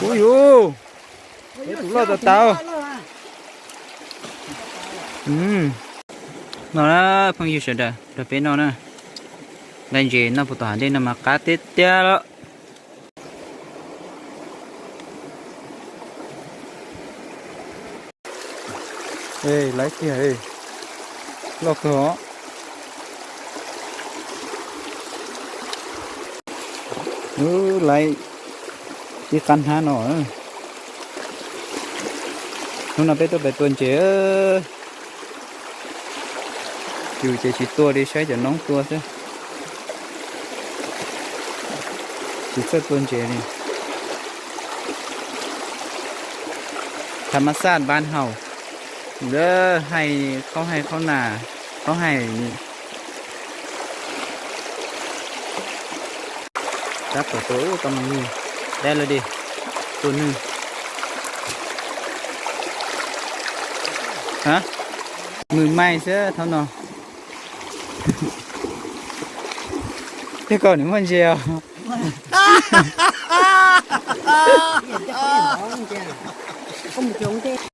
Ub yus, tus loj tas tas. No na, phooj ywg sawv daws, nrog peb noj na. Nqaij ntses noj puag tom hav dej no mas qab tiag tiag lawm. Laiv kiag, loj kawg os. Laiv ib qab hnab no. Hnub no peb tuaj pem tua ntses. Yus ces tsis tua li, saib cov noob tua xwb. Tsis txawj tua ntses li. Tham mas xaj npab haus, lawv hais qhaub hais qhaub nas, qhaub hais li. Tab tom tua ub tau mas nws dab lawm di, tua nws. Hab, mws mais xwb thaum no. Tej ko nws muaj ntses os.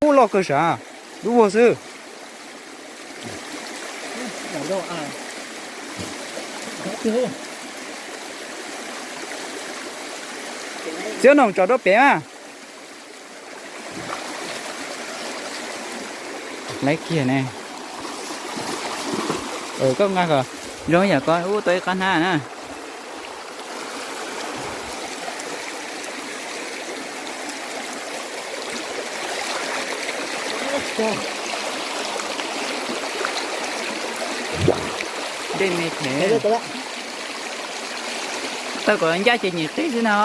Ub loj kawg sav, dub vog xwb. Txiab noog tso rau pem mas. Laiv kiag ne. Koj nqa kom zoo yam ko ub tau ib qab hnab na. Dej me phem. Tawg kom ncaj ces nyem qig xwb na.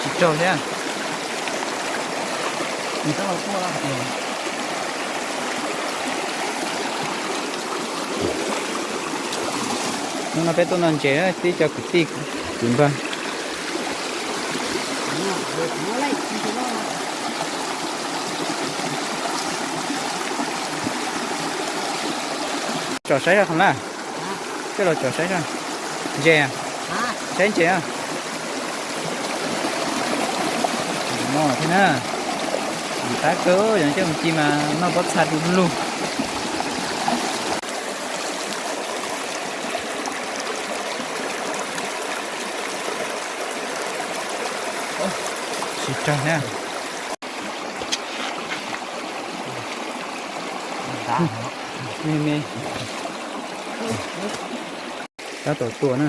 Tsis raug thiab. Hnub no peb tuaj noj ntses, tib co kwv tij kwv npawg. Tsom saib zoj qhov na. Coj los tsom saib zoj. Ntses, saib ntses. Mos thiab na. Qab kawg, yog coj mus ci mas noj pob txha du lug. Tsis raug thiab. Me me. Tab tom tua na.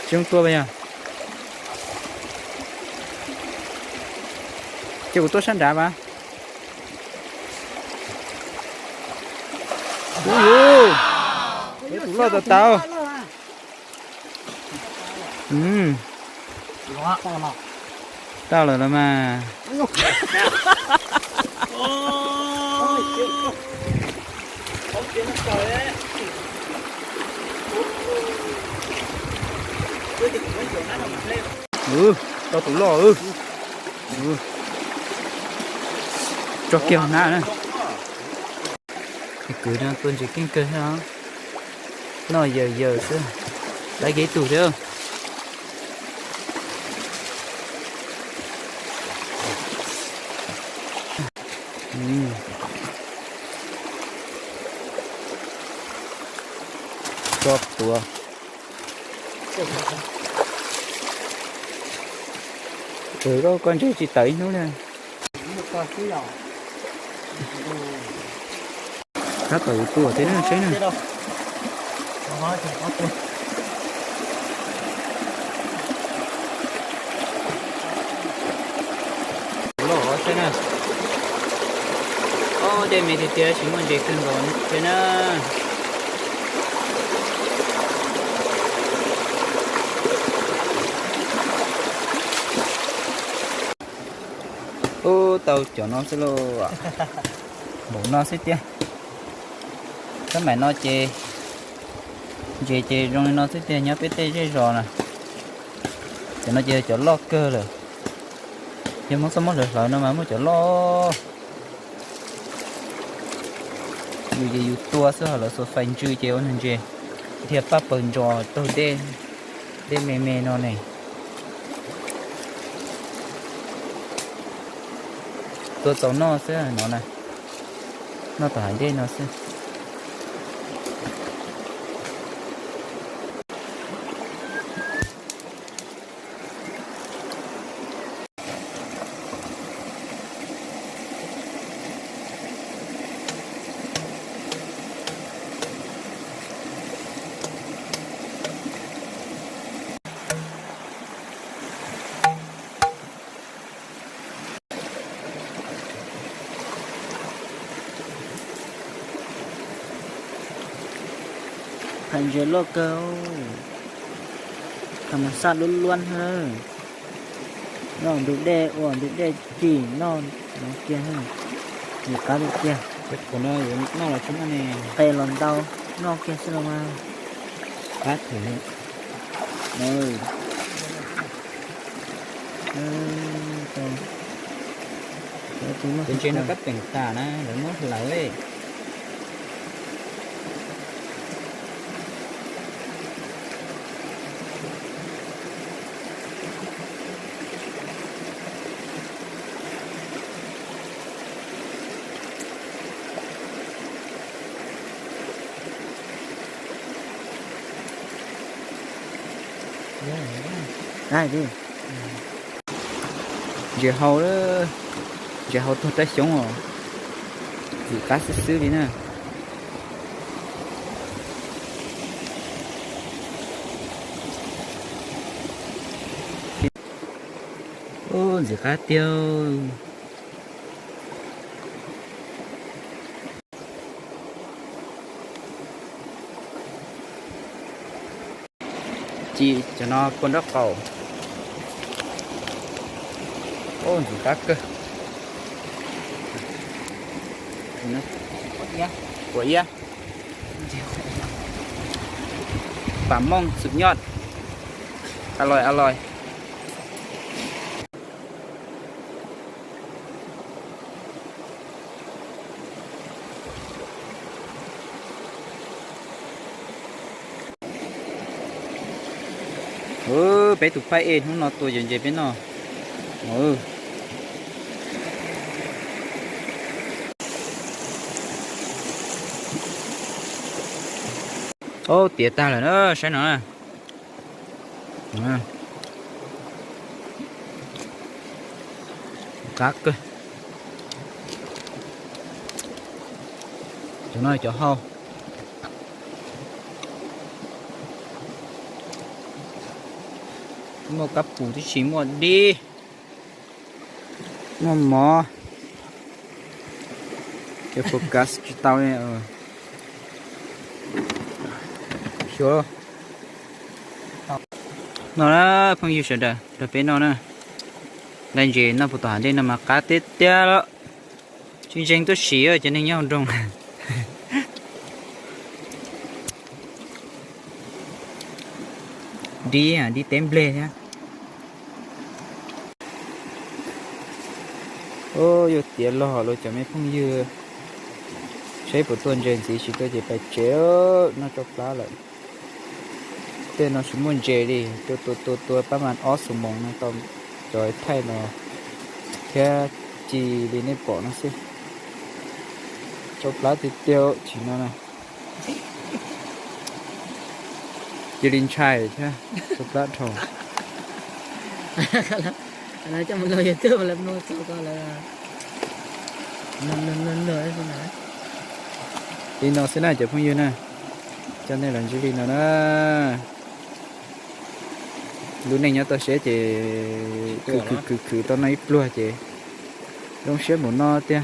Tsis zoo tua pas yog. Ces kuv tuaj sab nrad mas. Ub, tus loj tas tas. Tau lawm los mas. Tau tus loj. Tso kiag hnab na. Kwv no tua ntses keej kawg thiab os. Noj yawm yawm xwb. Laiv kiag ib tug thiab. Tso tuav. Koj koj ntses tsis tawm ib hnub li. Tab tom tua thiab na, saib na. Loj saib na. Tej me tiag tiag tsis muaj ntses kawg nkaus thiab na. Ub, tau cov no xwb lauj. Npaum no xwb tiag. Tab maim no ces ntses ces zoo li no xwb tiag nyob peb tej zej zos na. Cov no ces cov loj kawg lawm. Yog Hmoob txoj muab hlawv hlawv no mas muaj cov loj. Yus ces yus tua xwb, ho lawv xuas fais ntsw ces ua nws ntses dhia paj paws ntsos taug dej, dej me me no ne. Tua txaus noj xwb no na, noj tom hav dej no xwb. Qhov ntses loj kawg, qhov mas xaj luab luab na. Noj ntug dej ua ntug dej cim noj no kiag, ntses qab tiag tiag. Qe los ntau, noj kiag xwb los mas. Qab thiab. Tus ntses no kab peem tas na, lawv muab hlawv. Ntses hau, ntses hau tuag rab xyoob os, ntxim qab xwb xwb li na. Ub, ntxim qab tiag. Ci cov no kua nraub qaum. Ub, ntxim qab kawg. Quav iab. Pam moj xum nyoj. A lòi, a lòi. Peb tus phaj ej hnub no tua yog ntses peb noj. Ub, tiav tag lawm na, saib no na. Qab kawg. Cov no cov hau. Muaj kab pus tib si, muaj dib, muaj mov. Focus tsis tau li. Xyov. No na, phooj ywg sawv daws, nrog peb noj na. Nqaij ntses noj puag tom hav dej no mas qab tiag tiag lawm. Tsis ntseeg tuaj sim cov neeg nyob hauv nroog. Dib, dib teb nplej thiab. Ub, yuav tiav log lawm cov me phooj ywg. Saib puas tuaj ntses ntxiv, tsis tuaj ces pais tsev, noj tsau plab lawm. Tej no tsis muaj ntses li, tua tua tua tua pab mas ob xuab moos no tau cov thaij no thiab ci li nej pom no xwb. Tsau plab tiag tiag tsim no na. Cia li ntshai thiab, tsau plab dhau. Li no xwb na cov phooj ywg na, coj nej los ntsib li no na. Lub neej nyob toj siab ces khwv khwv khwv khwv tau noj ib pluag ces zoo siab npaum no tiag.